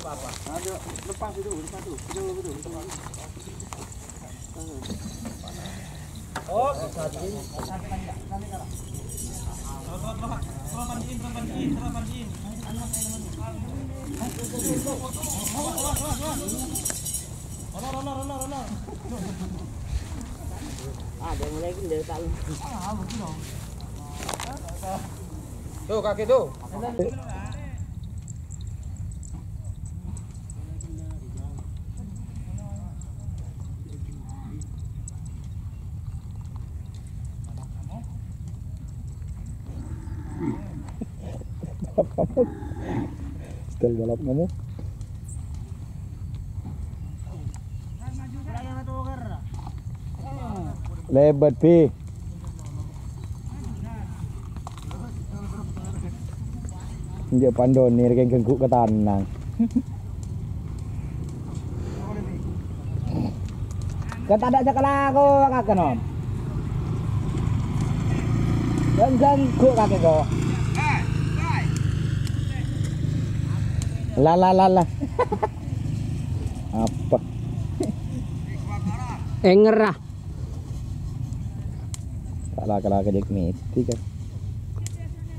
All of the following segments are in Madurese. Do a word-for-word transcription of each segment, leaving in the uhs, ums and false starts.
Ayo, lepas itu, lepas itu. Betul, betul, betul. Ah, dia mulai gila tak lu. Tuh, kaki tuh. Style balap kamu. Lebat, Bi. Enjâ' pandoni rèng ghengghu' ka tanang. Kan tadâ' sè kalako kakè, Nom. Kan ghengghu' kakè, kok. La, la, la, la. Apa? Èngerra. Kala-kala kedek mesti kan.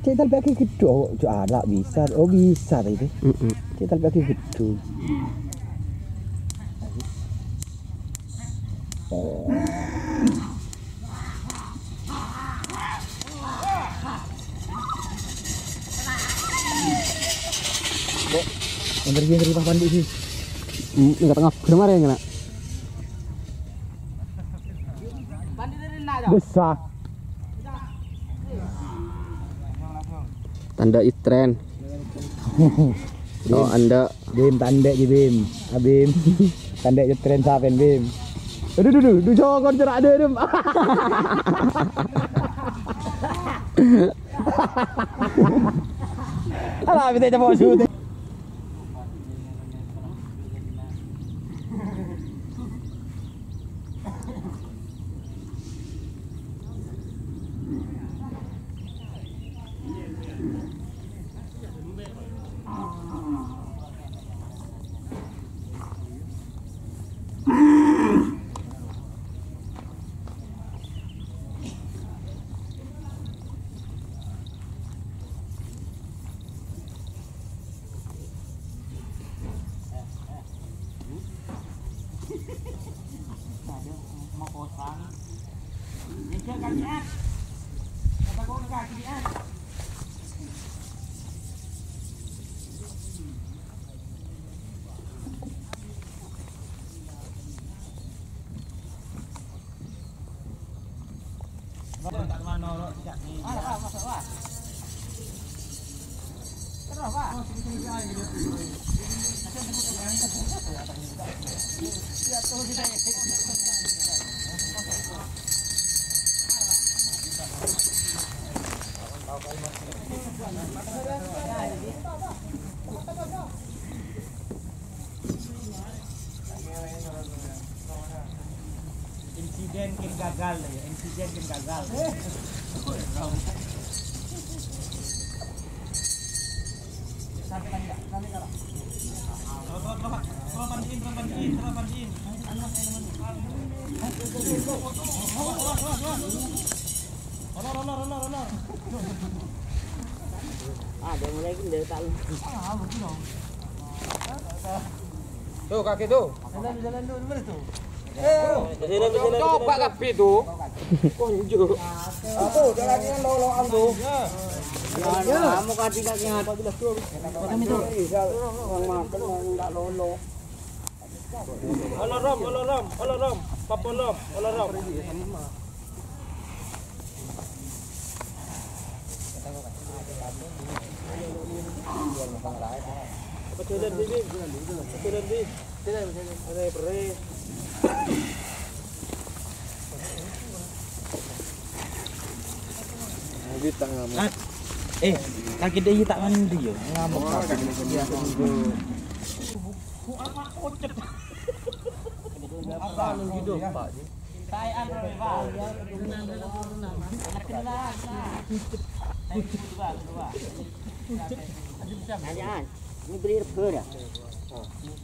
Cek talpek gede, oh, cek ada bisa, oh bisa tadi. Mm-mm. Cek talpek gede. Oh. Kok ngeri ngeri Pak Pandu sih? Hmm, enggak tengah kemarin kena. Besar. Tandhâ' Itren. Oh, andhâ'. Bim, tandhâ' jâ, Bim. Ah, Bim. Tandhâ' Itren sapen, Bim. Aduh, duh, duh, duh, jokon cerak deh, Bim. Alah, bisa cepok syuting. Insiden kèng gagal, ya. Insiden kèng gagal. Ah, dia mulai gila tak lu. Tuh, kaki tuh. Jalan, jalan dulu, bener tuh. Eh, coba kabeh tuh. Konjuk. Tuh, jalannya loloan tuh. Ya, kamu kaki-kaki apa jelas tuh. Orang makan, orang nggak lolo. Olo rom, olo rom, olo rom, papolom, olo rom. Apa jalan, Bi? Apa jalan, Bi? Ada pere. Bintang ngamuk. Ah, eh, kaki dia tak mandi yo, ngamuk. Apa anu gitu, Pak? Tanyaan, ini beli rego ya?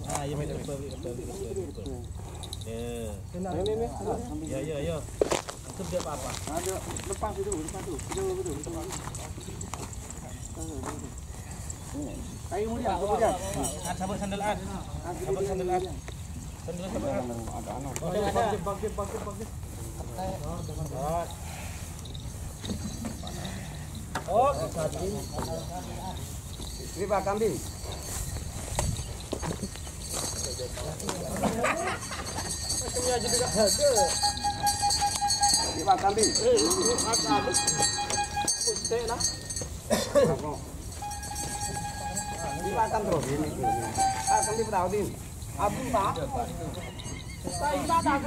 Ah, iya, betul, betul, betul, betul, betul. Ya. Ya, ya, ya. Itu dia apa-apa. Ayo, lepas itu, lepas itu. Betul, betul, betul. Ayo, kemudian, kemudian. Ad, sabuk sandal, Ad. Sabuk sandal, Ad. Sandal, sabuk, Ad. Bangkit, bangkit, bangkit, bangkit. Oh, ini Pak Kambing. Ini Pak Kambing. Ini Pak Kambing terus. Pak Kambing tahu, Din. Ampun, Pak. Makan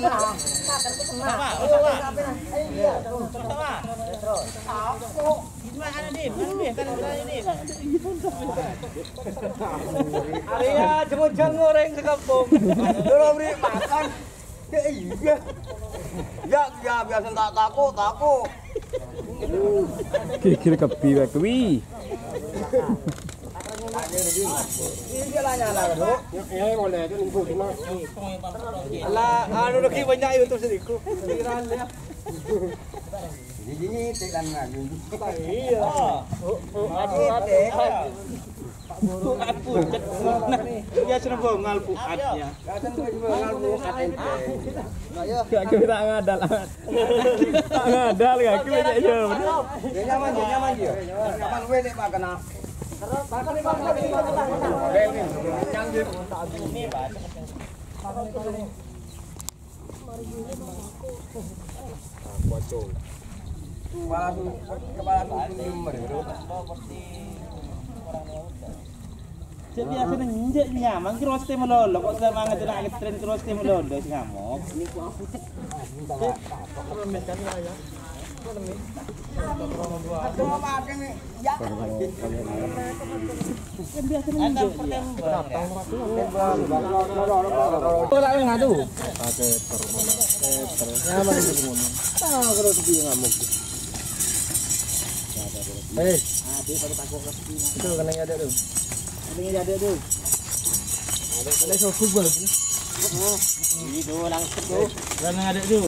lah. Makan tuh tenang. Pak, Pak, Pak. Iya, tuh. Pak, Pak. Apa? Gimana nih? Mana nih? Kan ada ini. Arya, jenguk-jenguk orang sekampung. Kalau beri makan. Ya, iya. Ya, ya, biasa tak tako, tako. Gigil kebi wae kuwi. Iya, lah, nyala, Dok. Ya, ya, boleh aja, nunggu, cuma. Lah, anu lagi banyak itu sediku. Pikiran ya. Gigi ngitik kan lagi. Iya. Oh, oh, aduh, aduh, aduh. Fuad pucet. Nah, ya, seneng bongal Fuad, ya. Gak kira ngadal. Tak ngadal, gak kira, ya, ya. Ya, nyaman, ya, nyaman, ya. Nyaman, weh, nek makan, ah. Kepala su-, kepala suku ini bener. Jadi asli nyenjek nyaman, kira mesti melolo. Kok sama ngetenak ngetren, kira mesti melolo, si ngamuk. Aduh, makan nih. Ya. Kan biasa nyenjek, ya. Ora ngadu. Pakai terus. Nyaman itu ngono. Ah, kalau sepi ngamuk. Eh, adik pada takut sepi. Itu kena ada tuh. Kena ada tuh. Ada sogo gua lagi. Ini tuh langsung tuh. Kena ada tuh.